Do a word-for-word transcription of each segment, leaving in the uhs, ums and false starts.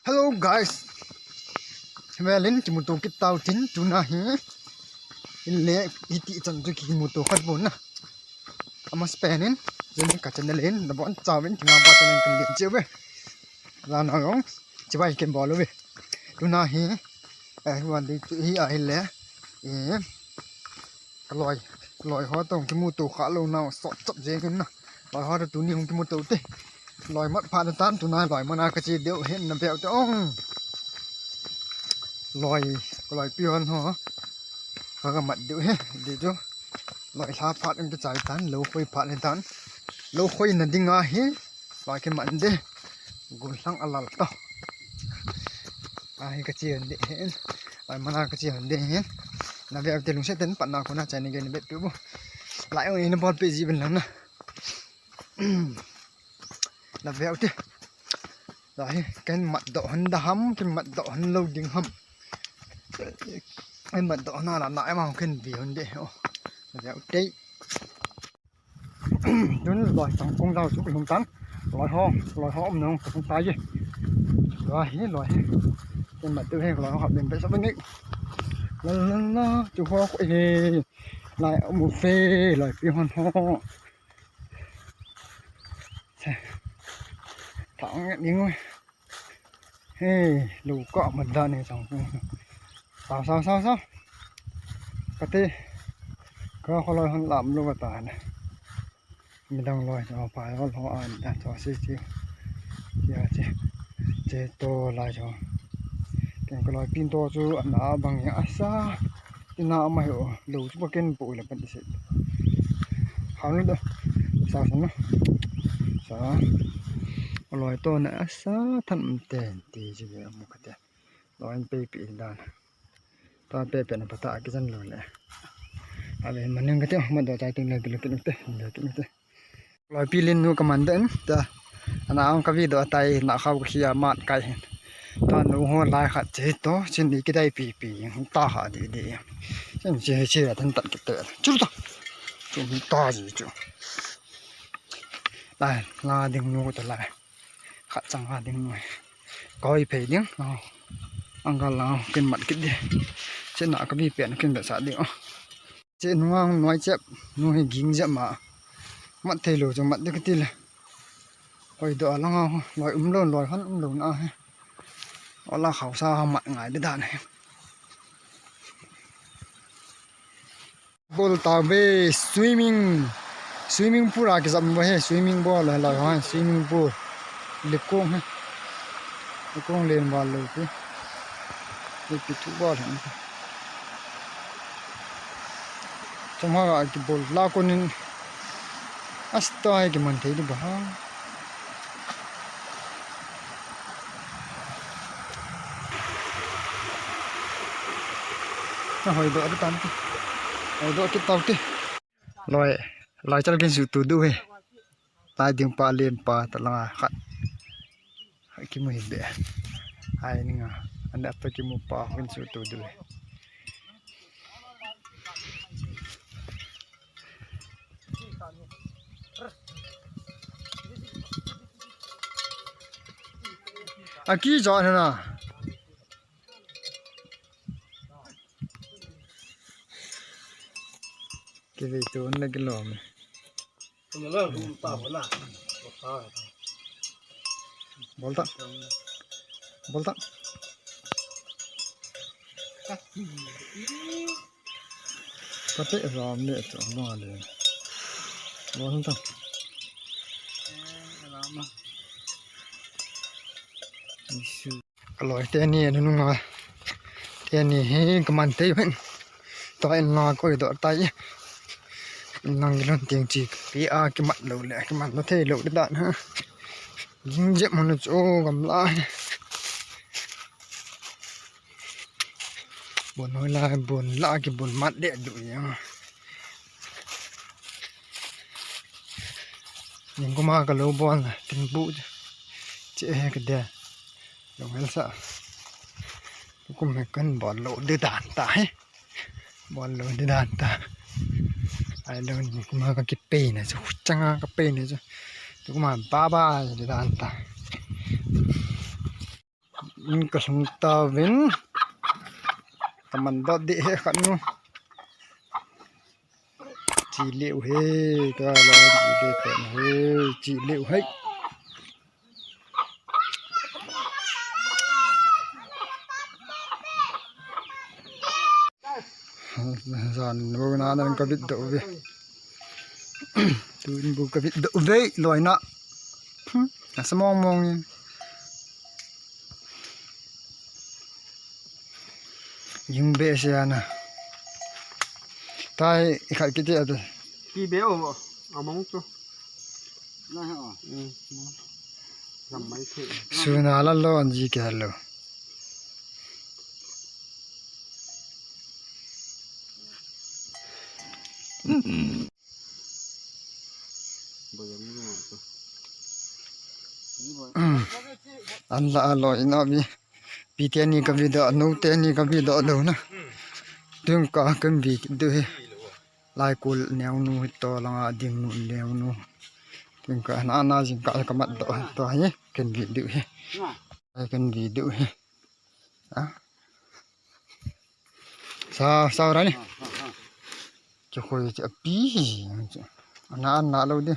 Hello guys. Himelin kimuto kit tau tin tuna hi. Inle hiti chan chu kimuto khat bon na. Amas penin jeni ka channel in na bon chauvin tina ba channel kan lin cheu ve. Lana long chibai ken bol ve. Tuna hi eh wan dei tu hi a hile. Eh Ka loi, loi ho tong kimuto kha lou nau sot chop jeng in na. Loi ho tuni hung kimuto te. Loi mat pha na tan tuna loi mana ka che deu hin na beu te ong. Loi, ka loi pi hon ho. Ka ka mat deu he, dei chu. Loi lha phat in te chai tan, lou khoi phat in tan. Lou khoi na ding a hi. Loi ke man de. Gul hlang a lal ta. A hi ka chi hon de hin. Loi mana ka chi hon de hin. Na ve te lungset ten pat na ko na chai ni ge ni bet pu bu. Lai ong ni bol pe ji ben lang na. Na ve te. Lai ken mat do hon da ham, ken mat do hon lo ding ham. Ai mat do na la na ai ma ken vi hon de. O. Na ve te. Tun loi tang kong lau chu lung tang. Loi ho, loi ho um nong kong tai ye. Loi hi, loi hi. Ken mat tu he loi ho hap den be sa ni. La la la, chu ho ko he. Lai mu fe, loi pi hon ho. Thang ni ngoi. He, lu ka man da ne chang. Sao, sao, sao, sao. Kate. Ka kholoi hon lam lu ka ta ne. Midang loi cho pa hol ho an da cho si si. Kia che. Che to lai cho. Ken ko loi pin to chu an a bang ya sa. Ina ama hi o, lo chu pa ken po le pan ise. Hang lo. Sa sa na. Sa. Loi to na sa than ten ti ji le mu ka te. Loi pe pi dan. Ta pe pe na pa ta ki jan lo le. A ve maning ka te ma do ta tin le lo ki te. Lo ki te. Loi pi lin nu ka man den ta. Ana ang ka video tai na khau ka khia mat kai hin. Ta nu ho lai khat che to, chin ni ki dai pi pi, ta ha di di. Chin che che tan tat ki te. Chu ta. Chu ta ji chu. Lai, la ding nu ta lai. Khat chang ha ding nu. Koi phei ding. Ang ka la kin mat kit di. Che na ka bi pen kin da sa di. Che nunga hung noi chep, nu hi ging jep ma. Mat thei lo chu mat ding kati le. Koi do a langa loi um lo, loi hon um lo na hi. Ola khausa ha mat ngai de dan hi. Bol ta ve swimming. Swimming pool a kijam ve he, swimming bol la la ha swimming pool. Lekong he. Lekong len val lo pi. Ipi thu bol he. Chama a kibol la konin asta kiman thei di ba ha. Na hoi do adi tan ti. Hoi do kit tau ti. Loi, loi chal kin su tu du he. Lai ding pa len pa ta langa khat. Kimu hi be. Ai ninga. Anda to kimu pa kin su tu du he. Aki jo na. Kivei tu na kilom. Bolta. Bolta. Kate ram le tu ma le. Bolta. Isu. Ka loi teni, nunga teni hi ka man tei hin. Tua in la koi do tai. Nang lon ting chi pi a kimat lo le, kimat lo thei lo de dan ha. Ging jep mun chu gamla. Bon hoi la, bon la kibon mat de du ya. Ning kuma ka lo bol na, tin bu che he ka de. Lo hel sa. Kum he kan bol lo de dan ta he. Bol lo de dan ta. Ai lo ning kuma ka kipe na chu, changa ka pe na chu. Kuma ba ba de dan ta. In kasung tauvin. Kaman dot ding ahi khat nu. Chi liu ahi, tua la chi liu pen ahi, chi liu ahi. Jan bu na nan ka bit doh uve. Tun bu ka bit doh uve, loi na. Hmm, asa mong mong in. Jing be se ana. Tai i khat kiti atu. Ki be o, among tu. Na ha o. Hmm. Lam mai the. Suna la lo an ji ke lo. An la a loi na bi. Pi teni ka video, nu teni ka video lo na. Tung ka kan bi du hi. Lai kul neo nu hi to langa ding nu neo nu. Tung ka na na jing ka ka mat do to hi kan bi du hi. Ai kan bi du hi. A. Sa, sa ra ni. Chu khoi chu api hi. Ana, ana lo de.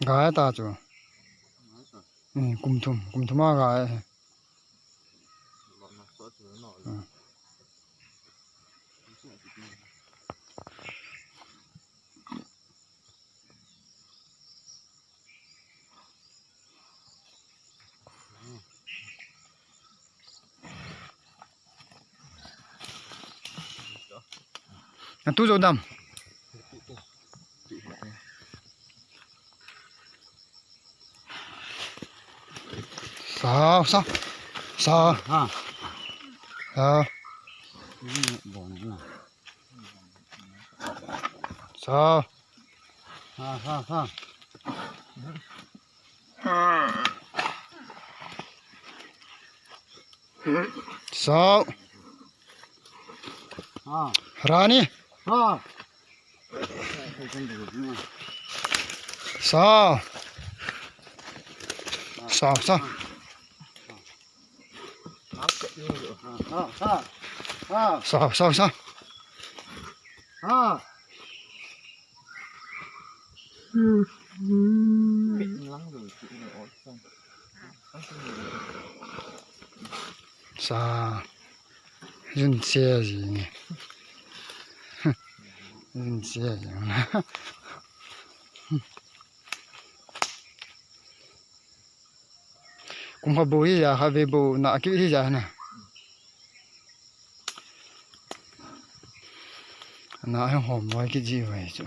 Gai ta chu. Hmm, kum thum, kum thum a gai. Hmm. Atu jo dam. Sao, sao. Sao. Ha. Sao. Sao. Ha, ha, ha. Sao. Ha. Rani. Ha. Sao. Sao, sao. Ha, ha, ha. Sao, sao, sao. Ha. Sa. Yun se ji ni. Yun se ji. Kum kha bu hi ja, kha ve bu na ki hi ja na. Na hi hom wai ki ji wai chu.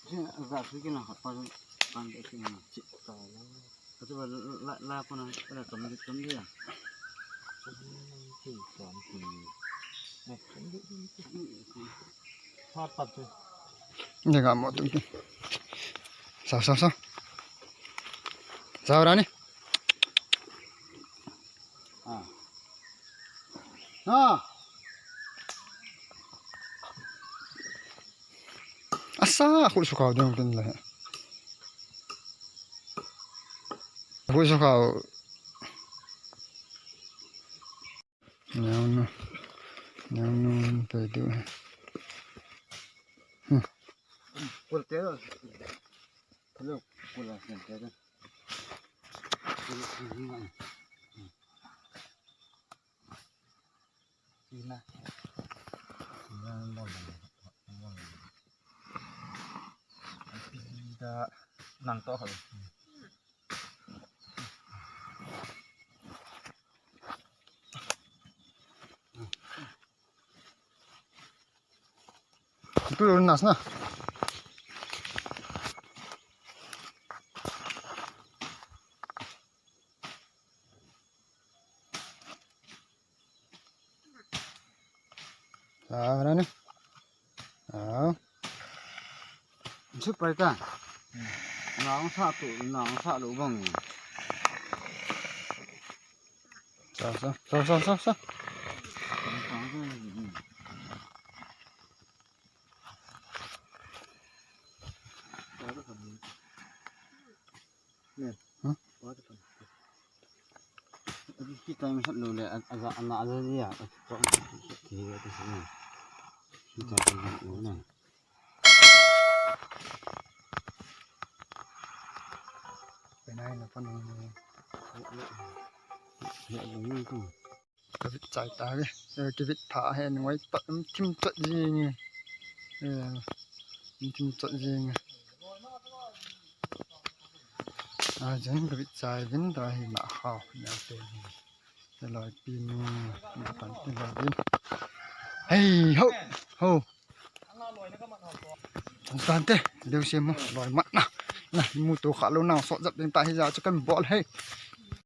Ji, za su ki na kha pa pan de ki na. Ka chu la, la ko na, ka kam de kam de ya. Ki kam ki. Phat pat chu. Nega mo tum. Sao, sao, sao. Sao ra ni. Ah. Ah. Asa, khu su khau ding kin le. Khu su khau. Neo nu, neo nu, pe du. Hmm. Kul te, kul, kul a sen te. Kul, kul, kul. Ina. Ina, ina, ina. Ina. Pi da nang to ha. Tu nas na. Tara ni. Au. Chu pai ta. Nang sa tu, nang sa lu bang. Sa, sa, sa, sa, sa, sa. Huh? Kita masat lu le, a, a, a, a, a, a, a, a, kita masat lu na. Penai na pa nung. Ya, ya, ya, ya. Ka vit chai ta ve. Eh, ka vit pha he ngoi ta, um, thim chat jing e. Eh, um, thim chat jing e. A, jen ka vit chai vin ta hi na hao, na te. Te loi pi ni, na pan te loi vin. Hei, ho, ho. Tante, deu se mo, loi mat na. Na, mu to kha lo na, so jap ding ta hi ja chu kan bol hei.